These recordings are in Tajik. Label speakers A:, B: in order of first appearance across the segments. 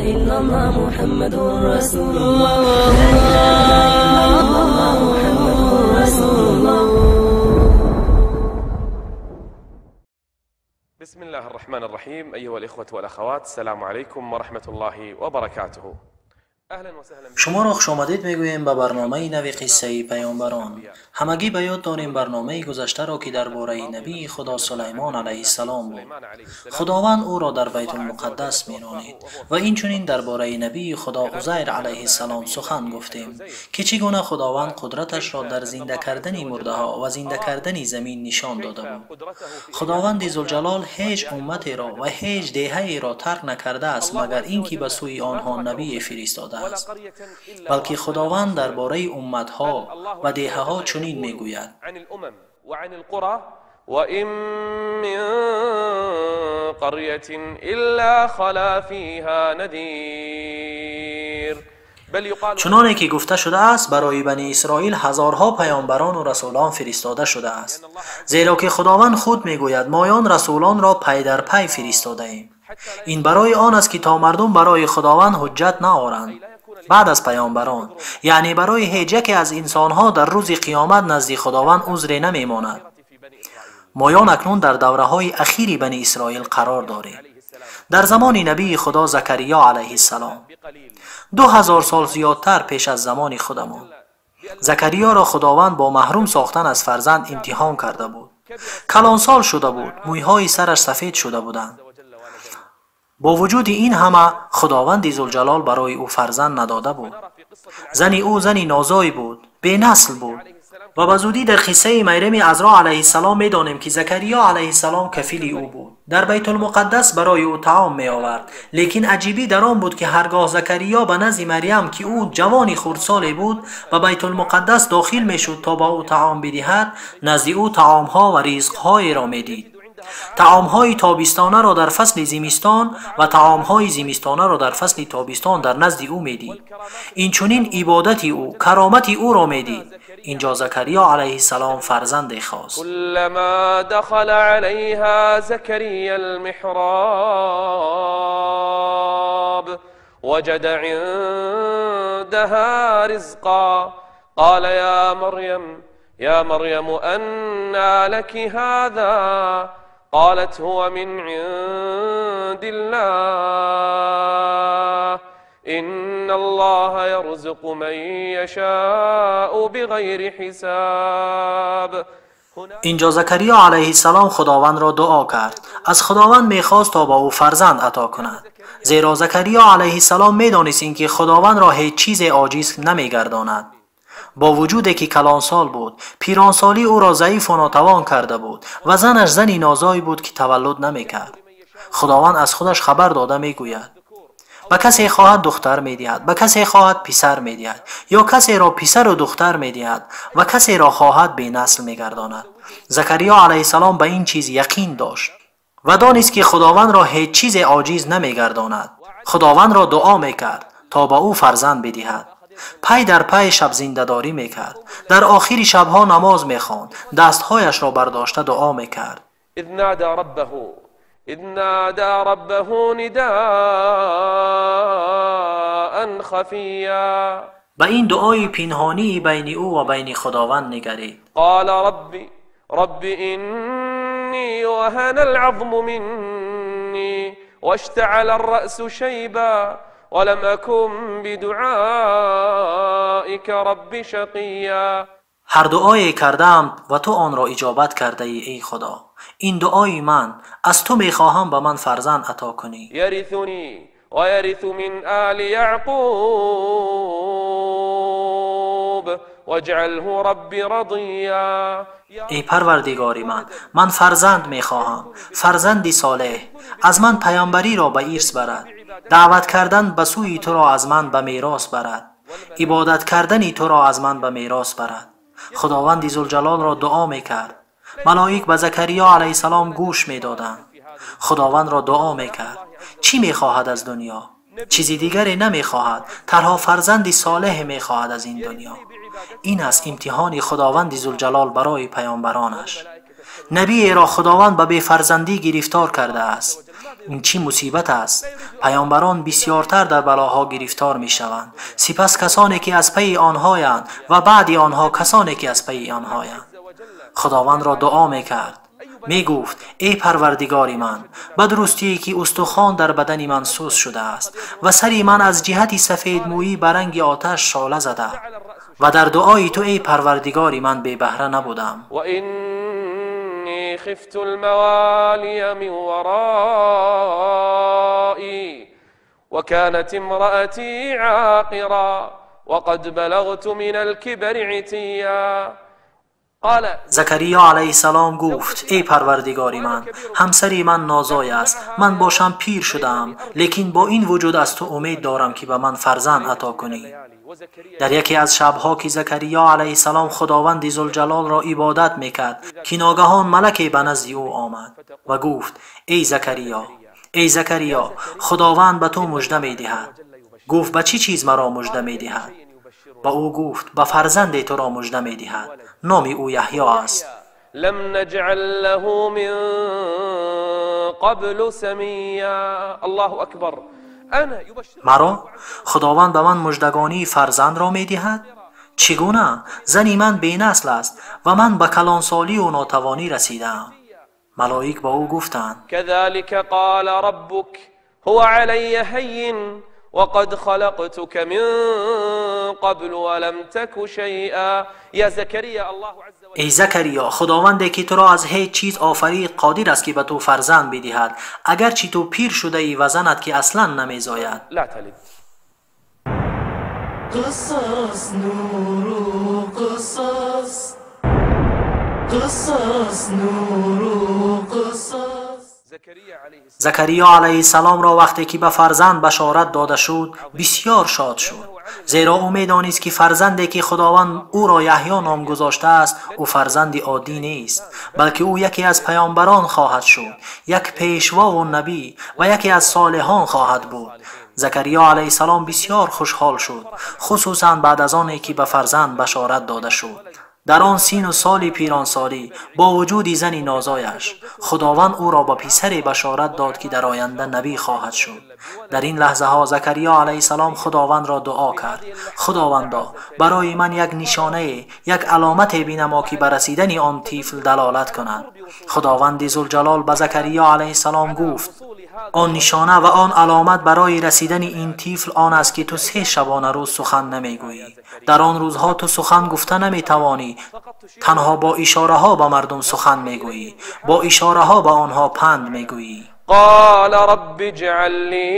A: إلا الله محمد رسول الله لا إله إلا الله محمد رسول الله.
B: بسم الله الرحمن الرحيم. أيها الإخوة والأخوات، السلام عليكم ورحمة الله وبركاته.
C: Шуморо хушомадед мегӯем ба барномаи нави қиссаи паёмбарон. Ҳамагӣ ба ёд дорем барномаи гузаштаро, ки дар бораи набии Худо Сулаймон алайҳиссалом буд. Худованд ӯро дар Байтулмуқаддас меронид ва инчунин дар бораи набии Худо Узайр алайҳиссалом сухан гуфтем, ки чӣ гуна Худованд қудраташро дар зинда кардани мурдаҳо ва зинда кардани замин нишон дода буд. Худованди Зулҷалол ҳеҷ умматеро ва ҳеҷ деҳаеро тарк накардааст, магар ин ки ба сӯи онҳо набие фиристода, балки Худованд дар бораи умматҳо ва деҳаҳо чунин мегӯяд:
B: وَإِن مِّن قَرْيَةٍ إِلَّا خَلَا فِيهَا نَذِيرٌ.
C: Чуноне ки гуфта шудааст, барои Бани Исроил ҳазорҳо паёмбарону расулон фиристода шудааст, зеро ки Худованд худ мегӯяд: моён расулонро пай дар пай фиристодаем. Ин барои он аст, ки то мардум барои Худованд ҳуҷҷат наоранд баъд аз паёмбарон, яъне барои ҳеҷ яке аз инсонҳо дар рӯзи қиёмат назди Худованд узре намемонад. Моён акнун дар давраҳои ахири Бани Исроил қарор дорем. Дар замони набии Худо Закариё алайҳиссалом, 2000 сол зиёдтар пеш аз замони худамон, Закариёро Худованд бо маҳрум сохтан аз фарзанд имтиҳон карда буд. Калонсол шуда буд, мӯйҳои сараш сафед шуда буданд. Бо вуҷуди ин ҳама Худованди Зулҷалол барои ӯ фарзанд надода буд. Зани ӯ зани нозой буд, бенасл буд. Ва ба зудӣ дар қиссаи Майрами Азро алайҳиссалом медонем, ки Закариё алайҳиссалом кафили ӯ буд. Дар Байтулмуқаддас барои ӯ таом меовард. Лекин аҷибӣ дар он буд, ки ҳаргоҳ Закариё ба назди Марьям, ки ӯ ҷавони хурдсоле буд, ба Байтулмуқаддас дохил мешуд то ба ӯ таом бидиҳад, назди ӯ таомҳо ва ризқҳоеро медид. Таомҳои тобистонаро дар фасли зимистон ва таомҳои зимистонаро дар фасли тобистон дар назди ӯ медид. Инчунин ибодати ӯ, каромати ӯро медид. Инҷо Закариё алайҳиссалом фарзанде хост.
B: كلما دخل عليها زكريا المحراب وجد عندها رزقا قال يا مريم يا مريم أنى لك هذا قالت هو من عند الله إن الله يرزق من يشاء بغير حساب.
C: اینجا زکریا علیه السلام خداوند را دعا کرد. از خداوند میخواست تا با او فرزند عطا کند، زیرا زکریا علیه السلام میدانست اینکه خداوند را هیچ چیز عاجز نمیگرداند. با وجودی که کلانسال بود، پیرانسالی او را ضعیف و ناتوان کرده بود و زنش زنی نازایی بود که تولد نمیکرد. خداوند از خودش خبر داده میگوید: به کسی خواهد دختر میدهد، به کسی خواهد پسر میدهد، یا کسی را پسر و دختر میدهد و کسی را خواهد بی نسل میگرداند. زکریا علیه السلام به این چیز یقین داشت و دانست که خداوند را هیچ چیز عاجز نمیگرداند. خداوند را دعا میکرد تا به او فرزند بدهد. پی در پی شب زنده‌داری میکرد. در آخر شبها نماز میخواند، دستهایش را برداشته دعا میکرد.
B: اذ نادى ربه نداء خفیا.
C: به این دعای پنهانی بین او و بین خداوند نگرید.
B: قال رب إني وهن العظم مني واشتعل الرأس شيبا ولم أكن بدعائك رب شقيا.
C: هر دعایی کردم و تو آن را اجابت کرده ای ای خدا. این دعای من، از تو میخواهم به من فرزند عطا کنی.
B: یرثنی و یرث من آل یعقوب واجعله رب رضیا.
C: ای پروردگار من، من فرزند میخواهم، فرزندی صالح، از من پیامبری را به ارث برد، دعوت کردن به سوی تو را از من به میراث برد، عبادت کردن تو را از من به میراث برد. خداوند ذوالجلال را دعا میکرد. ملائک به زکریا علیه السلام گوش میدادند. خداوند را دعا میکرد. چی میخواهد از دنیا؟ چیزی دیگری نمیخواهد، تنها فرزندی صالح میخواهد از این دنیا. این است امتحان خداوند ذوالجلال برای پیامبرانش. نبی را خداوند به بی‌فرزندی گرفتار کرده است. Ин чӣ мусибат аст? Паёмбарон бисёртар дар балоҳо гирифтор мешаванд, сипас касоне ки аз пайи онҳоянд ва баъди онҳо касоне ки аз пайи онҳоянд. Худовандро дуо мекард, мегуфт: эй Парвардигори ман, ба дурустие ки устухон дар бадани ман сӯз шудааст ва сари ман аз ҷиҳати сафедмӯӣ ба ранги оташ шола зада ва дар дуои ту эй Парвардигори ман бебаҳра набудам.
B: وإني خفت الموالي من ورائي وكانت امرأتي عاقرا وقد بلغت من الكبر عتيا. قال
C: Закариё алайҳиссалом гуфт: эй Парвардигори ман, ҳамсари ман нозой аст, ман бошам пир шудаам, лекин бо ин вуҷуд аз ту умед дорам ки ба ман фарзанд ато кунӣ. Дар яке аз шабҳо ки Закариё алайҳиссалом Худованди Зулҷалолро ибодат мекард, ки ногаҳон малаке ба назди ӯ омад ва гуфт: эй Закариё, эй Закариё, Худованд ба ту мужда медиҳад. Гуфт: ба чӣ чиз маро мужда медиҳад? Ба ӯ гуфт: ба фарзанде туро мужда медиҳад, номи ӯ Яҳё аст.
B: لم نجعل له من قبل سميا. الله أكبر. أنا يبشر
C: Маро Худованд ба ман муждагонии фарзандро медиҳад? Чӣ гуна? Зани ман бенасл аст ва ман ба калонсолию нотавонӣ расидаам. Малоик ба ӯ гуфтанд:
B: كذلك قال ربك هو علي هين وقد خلقتك من قبل ولم تك شيئا. يا زكريا الله عز وجل
C: Эй Закариё, Худованде ки туро аз ҳеҷ чиз офарид қодир аст ки ба ту фарзанд бидиҳад, агарчи ту пир шудаӣ ва занат ки аслан намезояд.
B: لا تلد.
A: قصص نور قصص، قصص نور قصص.
B: زكريا عليه السلام
C: Закариё алайҳиссаломро вақте ки ба фарзанд башорат дода шуд, бисёр шод шуд, зеро ӯ медонист ки фарзанде ки Худованд ӯро Яҳё ном гузоштааст, ӯ фарзанди оддӣ нест, балки ӯ яке аз паёмбарон хоҳад шуд, як пешвову набӣ ва яке аз солиҳон хоҳад буд. Закариё алайҳиссалом бисёр хушҳол шуд, хусусан баъд аз оне ки ба фарзанд башорат дода шуд. Дар он сину соли пиронсолӣ бо вуҷуди зани нозояш Худованд ӯро ба писаре башорат дод ки дар оянда набӣ хоҳад шуд. Дар ин лаҳзаҳо Закариё алайҳиссалом Худовандро дуо кард: Худовандо, барои ман як нишонае, як аломате бинамо ки ба расидани он тифл далолат кунад. Худованди Зулҷалол ба Закариё алайҳиссалом гуфт: он нишона ва он аломат барои расидани ин тифл он аст ки ту се шабона рӯз сухан намегӯӣ. Дар он рӯзҳо ту сухан гуфта наметавонӣ, танҳо бо ишораҳо ба мардум сухан мегӯӣ, бо ишораҳо ба онҳо панд мегӯӣ.
B: قال رب اجعل لي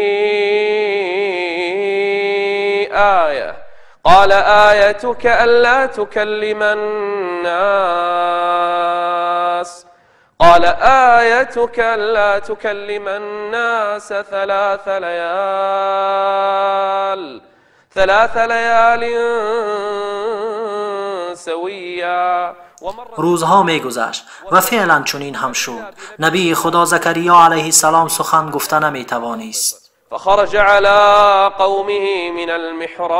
B: آية. قال آيتك ألا تكلم الناس. قال آيتك ألا تكلم الناس ثلاث ليال، ثلاث ليال سويا. ومر
C: Рӯзҳо мегузашт ва феълан чунин ҳам шуд. Набии Худо Закариё алайҳиссалом сухан гуфта наметавонист.
B: فخرج على قومه من المحراب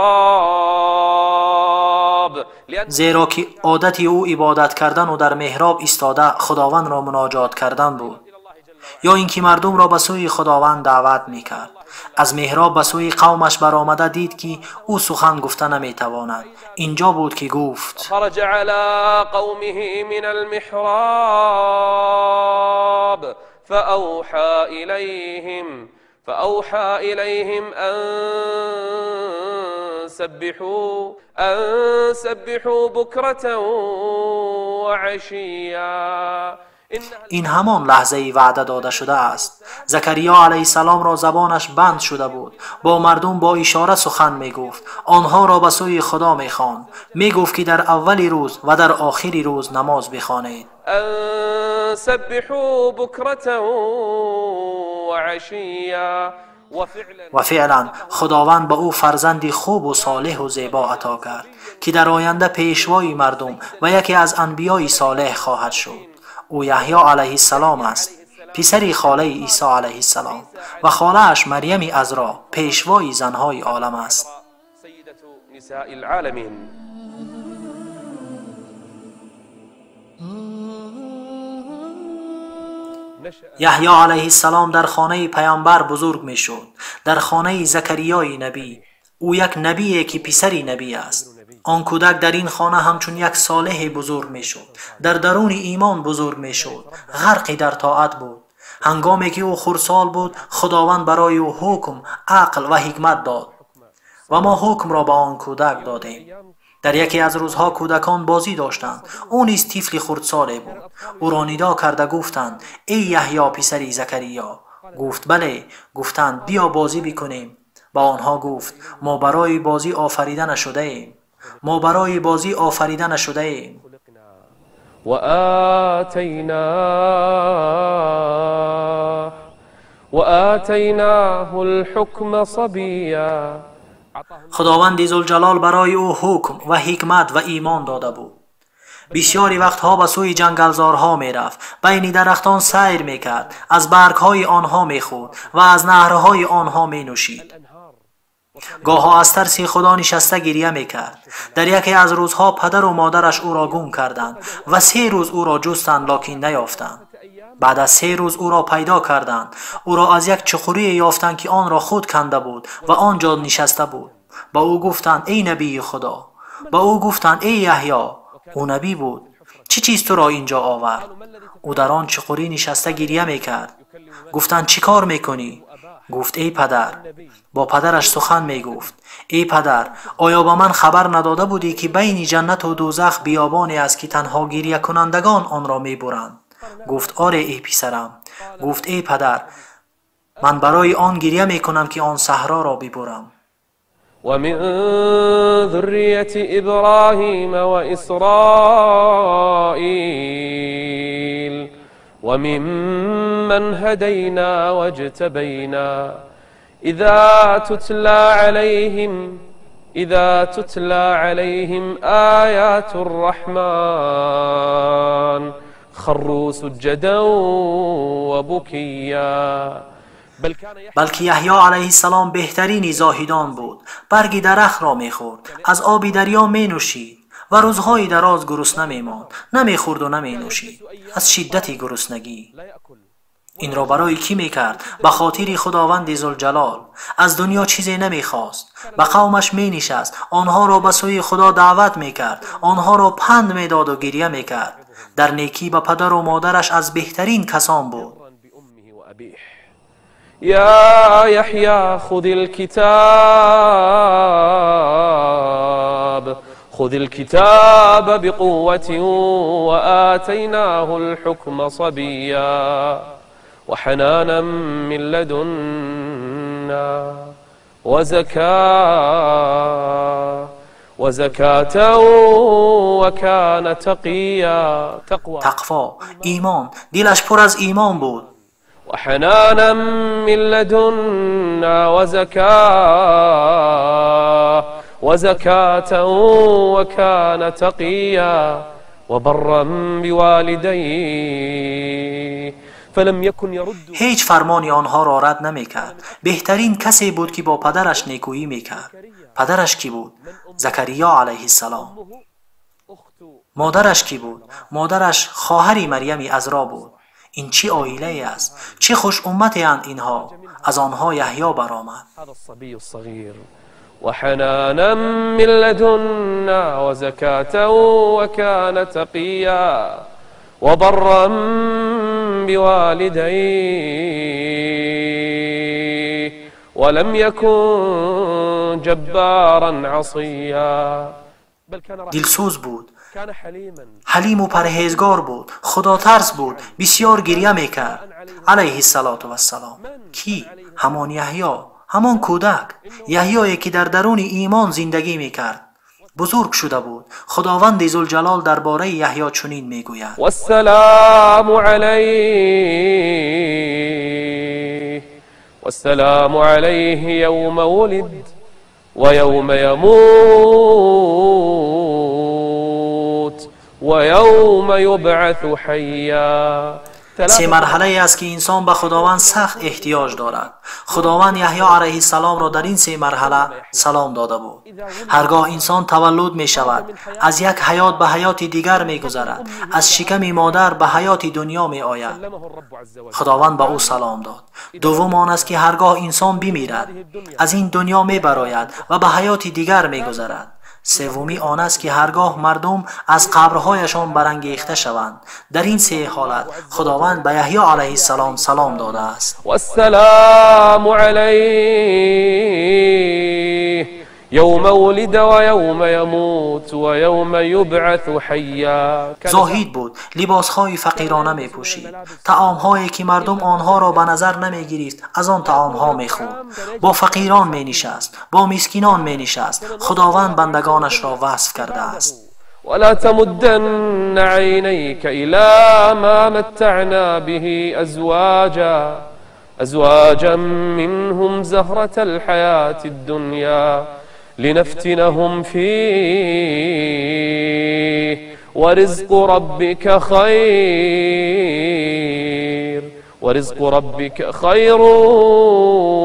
B: لأن
C: Зеро ки одати ӯ ибодат кардану дар меҳроб истода Худовандро муноҷот кардан буд, ё ин ки мардумро ба сӯи Худованд даъват мекард. Аз меҳроб ба сӯи қавмаш баромада дид ки ӯ сухан гуфта наметавонад. Инҷо буд ки гуфт:
B: خرج على قومه من المحراب فأوحى إليهم أن سبحوا بكرة وعشيا. إنها
C: Ин ҳамон лаҳзаи ваъда дода шуда аст. Закариё алайҳиссаломро забонаш банд шуда буд, бо мардум бо ишора сухан мегуфт, онҳоро ба сӯи Худо мехонд, мегуфт ки дар аввали рӯз ва дар охири рӯз намоз бихонед.
B: أن سبحوا بكرة وعشيا. وفعلا
C: Ва феълан Худованд ба ӯ фарзанди хубу солиҳу зебо ато кард, ки дар оянда пешвои мардум ва яке аз анбиёи солеҳ хоҳад шуд. Ӯ Яҳё алайҳиссалом аст, писари холаи Исо алайҳиссалом, ва холааш Марьями Азро пешвои занҳои олам аст.
B: سيدة نساء العالمين.
C: Яҳё алайҳиссалом дар хонаи паёмбар бузург мешуд, дар хонаи Закариёи набӣ. Ӯ як набие ки писари набӣ аст. Он кӯдак дар ин хона ҳамчун як солеҳе бузург мешуд, дар даруни имон бузург мешуд, ғарқи дар тоат буд. Ҳангоме ки ӯ хурдсол буд, Худованд барои ӯ ҳукм, ақл ва ҳикмат дод ва мо ҳукмро ба он кӯдак додем. Дар яке аз рӯзҳо кӯдакон бозӣ доштанд. Ӯ низ тифли хурдсоле буд. Ӯро нидо карда гуфтанд: эй Яҳё, писари Закариё. Гуфт: бале. Гуфтанд: биё бозӣ бикунем. Ба онҳо гуфт: мо барои бозӣ офарида нашудаем. Мо барои бозӣ офарида нашудаем.
B: وآتيناه الحكم صبيا.
C: Худованди Зулҷалол барои ӯ ҳукм ва ҳикмат ва имон дода буд. Бисёри вақтҳо ба сӯи ҷангалзорҳо мерафт, байни дарахтон сайр мекард, аз баргҳои онҳо мехӯрд ва аз наҳрҳои онҳо менӯшид. Гоҳо аз тарси Худо нишаста гиря мекард. Дар яке аз рӯзҳо падару модараш ӯро гум карданд ва 3 рӯз ӯро ҷустанд, локин наёфтанд. Баъд аз 3 рӯз ӯро пайдо карданд. Ӯро аз як чуқурие ёфтанд, ки онро худ канда буд ва он ҷо нишаста буд. Ба ӯ гуфтанд: эй набии Худо. Ба ӯ гуфтанд: эй Яҳё. Ӯ набӣ буд. Чӣ чиз туро ин ҷо овард? Ӯ дар он чуқурӣ нишаста гиря мекард. Гуфтанд: чӣ кор мекунӣ? Гуфт: эй падар. Бо падараш сухан мегуфт: эй падар, оё ба ман хабар надода будӣ, ки байни ҷаннату дӯзах биёбоне аст, ки танҳо гирякунандагон онро мебуранд? Гуфт: оре, эй писарам. Гуфт: эй падар, ман барои он гиря мекунам, ки он саҳроро бибурам.
B: ومن ذرية إبراهيم وإسرائيل وممن هدينا واجتبينا إذا تتلى عليهم آيات الرحمن خروا سجدا وبكيا.
C: Балки Яҳё алайҳиссалом беҳтарини зоҳидон буд. Барги дарахтро мехӯрд, аз оби дарё менӯшид ва рӯзҳои дароз гурусна мемонд, намехӯрду наменӯшид аз шиддати гуруснагӣ. Инро барои кӣ мекард? Ба хотири Худованди Зулҷалол. Аз дунё чизе намехост. Ба қавмаш менишаст, онҳоро ба сӯи Худо даъват мекард, онҳоро панд медоду гиря мекард. Дар некӣ ба падару модараш аз беҳтарин касон буд.
B: يا يحيى خذ الكتاب بقوة وآتيناه الحكم صبيا وحنانا من لدنا وزكاة وكان تقيا.
C: تقوا، ایمان، دلش پر از ایمان بود.
B: وحنانا من لدنا وزكاة وكان تقيا وبرا بوالديه فلم يكن يرد.
C: ҳеҷ фармони онҳоро рад намекард. Беҳтарин касе буд, ки бо падараш некӯӣ мекард. Падараш кӣ буд? Закариё алайҳиссалом. Модараш кӣ буд? Модараш хоҳари Марьями Азро буд. Ин чӣ оилае аст? Чӣ хушумматеанд инҳо? Аз онҳо Яҳё баромад.
B: وحنانا من لدنا وزكاة وكان تقيا وبرا بوالديه ولم يكن جبارا عصيا.
C: Дилсӯз буд, ҳалиму парҳезгор буд, худотарс буд, бисёр гиря мекард. Алайҳиссалоту вассалом. Кӣ? Ҳамон Яҳё, ҳамон кӯдак, Яҳёе ки дар даруни имон зиндагӣ мекард, бузург шуда буд. Худованди Зулҷалол дар бораи Яҳё чунин мегӯяд:
B: والسلام عليه يوم ولد ويوم يموت ويوم يبعث حيا.
C: Се марҳалае аст, ки инсон ба Худованд сахт эҳтиёҷ дорад. Худованд Яҳё алайҳиссаломро дар ин се марҳала салом дода буд. Ҳаргоҳ инсон таваллуд мешавад, аз як ҳаёт ба ҳаёти дигар мегузарад, аз шиками модар ба ҳаёти дунё меояд. Худованд ба ӯ салом дод. Дуввум он аст, ки ҳаргоҳ инсон бимирад, аз ин дунё мебарояд ва ба ҳаёти дигар мегузарад. Севумӣ он аст, ки ҳаргоҳ мардум аз қабрҳояшон барангехта шаванд. Дар ин се ҳолат Худованд ба Яҳё алайҳиссалом салом додааст.
B: والسلام عليه يوم ولد ويوم يموت ويوم يبعث حيا.
C: Зоҳид буд, либосҳои фақирона мепӯшид, таомҳое ки мардум онҳоро ба назар намегирифт, аз он таомҳо мехӯрд, бо фақирон менишаст, бо мискинон менишаст. Худованд бандагонашро васф кардааст.
B: ولا تمدن عينيك إلى ما متعنا به أزواجا منهم زهرة الحياة الدنيا لنفتنهم فيه ورزق ربك خير ورزق ربك خير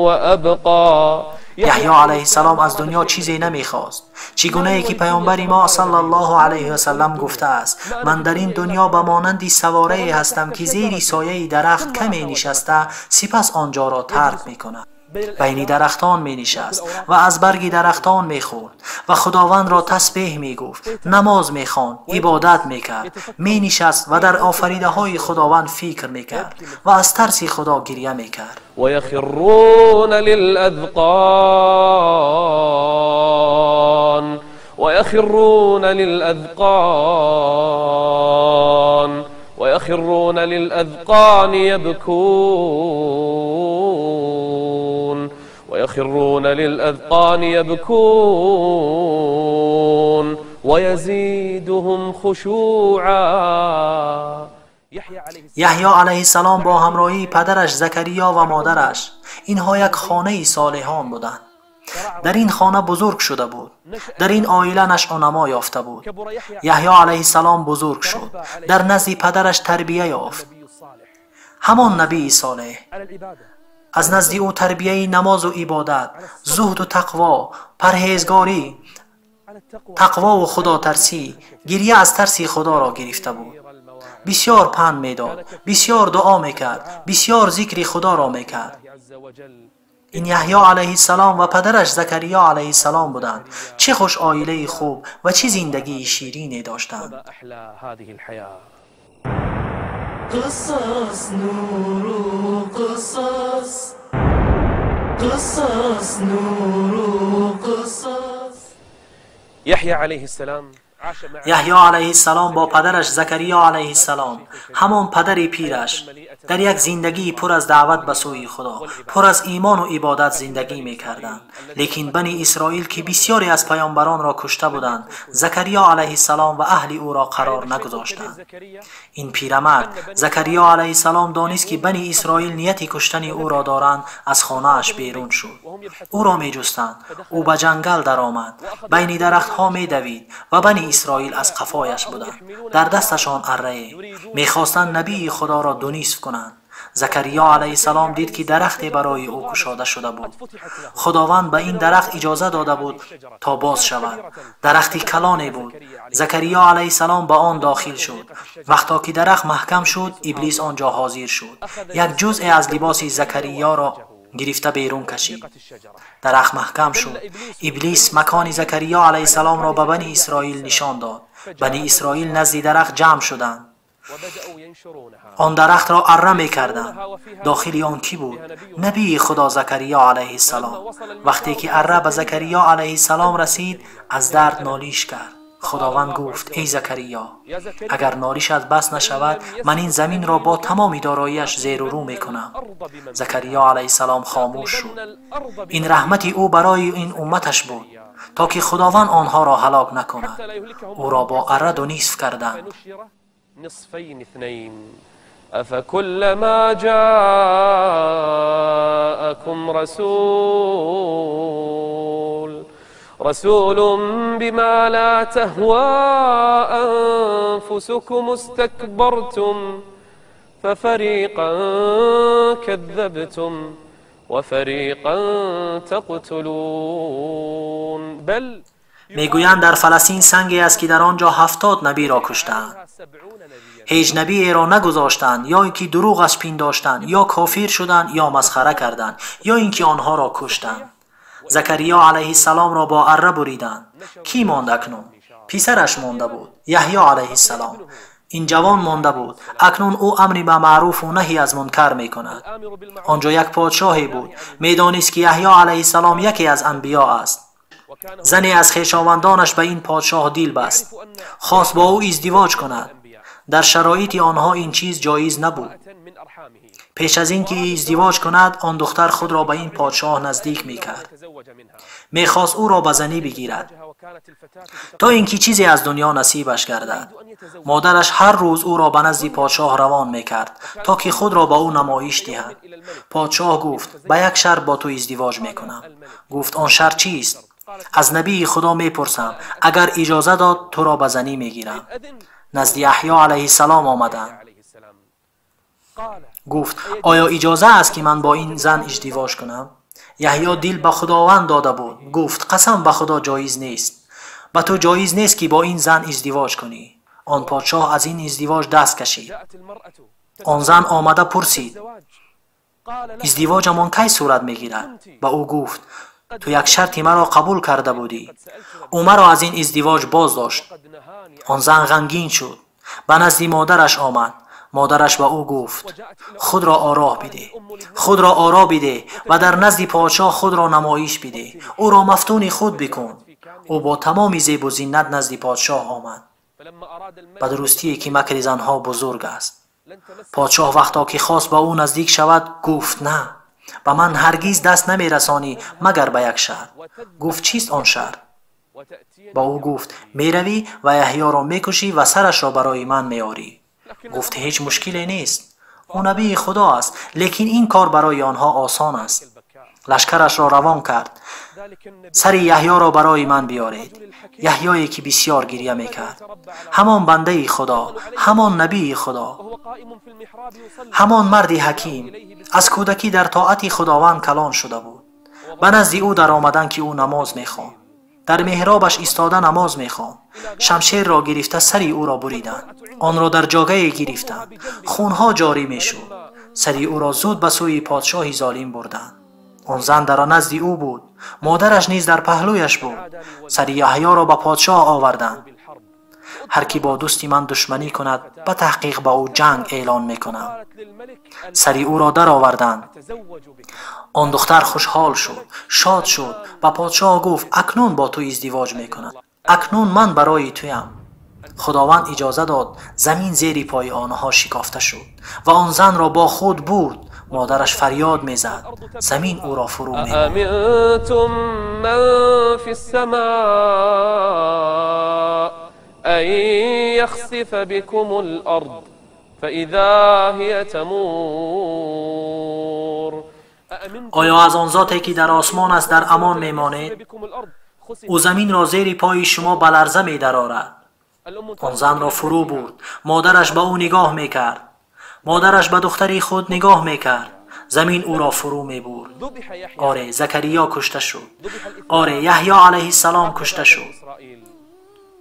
B: وأبقى.
C: Яҳё алайҳиссалом аз дунё чизе намехост. Чӣ гунае ки паёмбари мо саллаллоҳу алайҳи васаллам гуфтааст: ман дар ин дунё ба монанди саворае ҳастам, ки зери сояи дарахт каме нишаста, сипас он ҷоро тарк мекунад. Байни дарахтон менишаст ва аз барги дарахтон мехӯрд ва Худовандро тасбеҳ мегуфт, намоз мехонд, ибодат мекард, менишаст ва дар офаридаҳои Худованд фикр мекард ва аз тарси Худо гиря мекард.
B: ويخرون للأذقان ويخرون للأذقان ويخرون للأذقان يبكون ويخرون للأذقان يبكون ويزيدهم خشوعا.
C: Яҳё алайҳиссалом бо ҳамроҳии падараш Закариё ва модараш, инҳо як хонаи солиҳон буданд. Дар ин хона бузург шуда буд, дар ин оила нашъунамо ёфта буд. Яҳё алайҳиссалом бузург шуд, дар назди падараш тарбия ёфт. Ҳамон набии солеҳ аз назди ӯ тарбияи намозу ибодат, зуҳду тақво, парҳезгорӣ, тақвову худотарсӣ, гиря аз тарси Худоро гирифта буд. Бисёр панд медод, бисёр дуо мекард, бисёр зикри Худоро мекард. Ин Яҳё алайҳиссалом ва падараш Закариё алайҳиссалом буданд. Чӣ хуш оилаи хуб ва чӣ зиндагии ширине доштанд.
A: قصص نور قصص قصص نور قصص.
B: يحيى عليه السلام
C: Яҳё алайҳиссалом бо падараш Закариё алайҳиссалом, ҳамон падари пираш, дар як зиндагии пур аз даъват ба сӯи Худо, пур аз имону ибодат зиндагӣ мекарданд. Лекин Бани Исроил, ки бисёре аз паёмбаронро кушта буданд, Закариё алайҳиссалом ва аҳли ӯро қарор нагузоштанд. Ин пирамард Закариё алайҳиссалом донист, ки Бани Исроил нияти куштани ӯро доранд, аз хонааш берун шуд. Ӯро меҷустанд. Ӯ ба ҷангал даромад, байни дарахтҳо медавид ва Бани Исроил аз қафояш буданд, дар дасташон аррае. Мехостанд набии Худоро ду нисф кунанд. Закариё алайҳиссалом дид, ки дарахте барои ӯ кушода шуда буд. Худованд ба ин дарахт иҷоза дода буд, то боз шавад. Дарахти калоне буд. Закариё алайҳиссалом ба он дохил шуд. Вақто ки дарахт маҳкам шуд, Иблис он ҷо ҳозир шуд, як ҷузъе аз либоси Закариёро гирифта берун кашид. Дарахт маҳкам шуд. Иблис макони Закариё алайҳиссаломро ба Бани Исроил нишон дод. Бани Исроил назди дарахт ҷамъ шуданд, он дарахтро арра мекарданд. Дохили он кӣ буд? Набии Худо Закариё алайҳиссалом. Вақте ки арра ба Закариё алайҳиссалом расид, аз дард нолиш кард. Худованд гуфт: эй Закариё, агар нолишат бас нашавад, ман ин заминро бо тамоми дороияш зеру рӯ мекунам. Закариё алайҳиссалом хомӯш шуд. Ин раҳмати ӯ барои ин умматаш буд, то ки Худованд онҳоро ҳалок накунад. Ӯро бо арра ду нисф карданд.
B: نصفين اثنين أفكلما جاءكم رسول بما لا تهوى أنفسكم استكبرتم. ففريقا كذبتم وفريقا تقتلون. بل
C: میگویند در فلسطین سنگی است که در آنجا 70 نبی را کشتند. هیچ نبی را نگذاشتند، یا اینکه دروغ از پنداشتند، یا کافر شدند، یا مسخره کردند، یا اینکه آنها را کشتند. زکریا علیه السلام را با اره بریدند. کی ماند اکنون؟ پسرش مانده بود، یحیی علیه السلام. این جوان مانده بود. اکنون او امر به معروف و نهی از منکر میکند. آنجا یک پادشاهی بود، میدانست که یحیی علیه السلام یکی از انبیا است. زنی از خویشاوندانش به این پادشاه دل بست، خواست با او ازدواج کند. در شرایط آنها این چیز جایز نبود. پیش از اینکه ازدواج کند، آن دختر خود را به این پادشاه نزدیک میکرد. میخواست او را به زنی بگیرد تا اینکه چیزی از دنیا نصیبش گردد. مادرش هر روز او را به نزد پادشاه روان میکرد تا که خود را به او نمایش دهد. پادشاه گفت به یک شرط با تو ازدواج میکنم. گفت آن شرط چیست؟ از نبی خدا میپرسم، اگر اجازه داد تو را به زنی میگیرم. نزد یحیی علیه السلام آمدند. گفت آیا اجازه است که من با این زن ازدواج کنم؟ یحیی دل به خداوند داده بود. گفت قسم به خدا جایز نیست، به تو جایز نیست که با این زن ازدواج کنی. آن پادشاه از این ازدواج دست کشید. آن زن آمده پرسید ازدواجمان کی صورت میگیرد؟ به او گفت تو یک شرطی مرا قبول کرده بودی. او مرا از این ازدواج باز داشت. آن زن غمگین شد، به نزد مادرش آمد. مادرش به او گفت خود را آرا بده، خود را آرا بده و در نزد پادشاه خود را نمایش بده، او را مفتون خود بکن. او با تمام زیب و زینت نزد پادشاه آمد. به درستی که مکر زنها بزرگ است. پادشاه وقتا که خواست به او نزدیک شود گفت نه، به من هرگز دست نمیرسانی مگر به یک شرط. گفت چیست آن شرط؟ با او گفت میروی و یحیی را میکشی و سرش را برای من میاری. گفت هیچ مشکلی نیست، او نبی خدا است، لیکن این کار برای آنها آسان است. لشکرش را روان کرد، سر یحیی را برای من بیارید. یحیی که بسیار گریه میکرد، همان بنده خدا، همان نبی خدا، همان مرد حکیم، از کودکی در طاعت خداوند کلان شده بود. به نزد او در آمدن که او نماز میخواند. در محرابش ایستاده نماز میخواند. شمشیر را گرفته سری او را بریدند. آن را در جاگه گرفتند. خونها جاری میشد. سری او را زود به سوی پادشاه ظالم بردند. آن زن در نزد او بود، مادرش نیز در پهلویش بود. سری یحیی را به پادشاه آوردند. هر کی با دوستی من دشمنی کند به تحقیق با او جنگ اعلان میکنم. سری او را در آوردند. آن دختر خوشحال شد، شاد شد و پادشاه گفت اکنون با تو ازدواج میکنم، اکنون من برای تویم. خداوند اجازه داد زمین زیر پای آنها شکافته شد و آن زن را با خود برد. مادرش فریاد میزد، زمین او را فرو میبرد.
B: أأمنتم من في السماء أن يخسف بكم الأرض فإذا هي تمور.
C: آیا از آن ذاتی که در آسمان است در امان میمانید؟ او زمین را زیر پای شما به لرزه میدرآورد. آن زن را فرو برد. مادرش به او نگاه میکرد. مادرش به دختری خود نگاه میکرد. زمین او را فرو میبرد. آره زکریا کشته شد. آره یحیی علیه السلام کشته شد.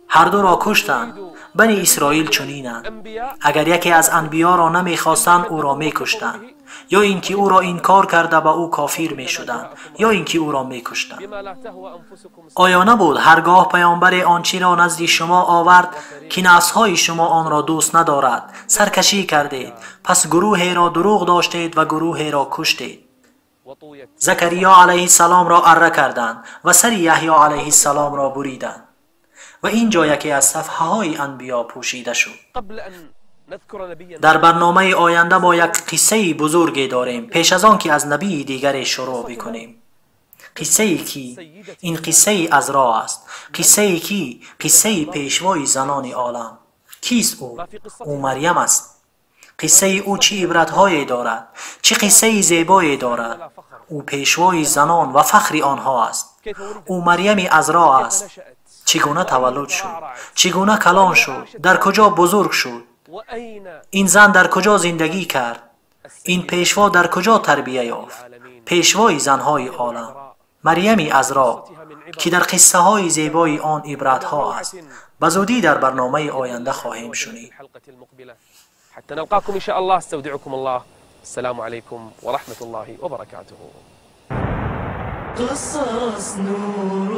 C: هر دو را کشتند. بنی اسرائیل چنینند. اگر یکی از انبیا را نمیخواستند او را میکشتند، یا اینکه او را انکار کرده به او کافر میشدند، یا اینکه او را میکشتند. آیا نبود هرگاه پیامبر آنچه را نزد شما آورد که نفسهای شما آن را دوست ندارد سرکشی کردید، پس گروهی را دروغ داشتید و گروهی را کشتید. زکریا علیه السلام را اره کردند و سر یحیی علیه السلام را بریدند و اینجا یکی از صفحه های انبیا پوشیده شد. در برنامه آینده ما یک قصه بزرگی داریم پیش از آن که از نبی دیگر شروع بکنیم. قصه ای که این قصه عذرا است. قصه ای که قصه پیشوای زنان عالم. کیست او؟ او مریم است. قصه او چه عبرت‌هایی دارد، چه قصه زیبایی دارد. او پیشوای زنان و فخر آنها است. او مریم عذرا است. چگونه تولد شد، چگونه کلان شد، در کجا بزرگ شد، Ин зан дар куҷо зиндагӣ кард? Ин пешво дар куҷо тарбия ёфт? Пешвои занҳои олам, Марьями Азро, ки дар қиссаҳои зебои он ибратҳо аст, ба зудӣ дар барномаи оянда хоҳем шунид.
B: حتى نلقاكم إن شاء الله، استودعكم الله، السلام عليكم ورحمة الله وبركاته.
A: قصص نور.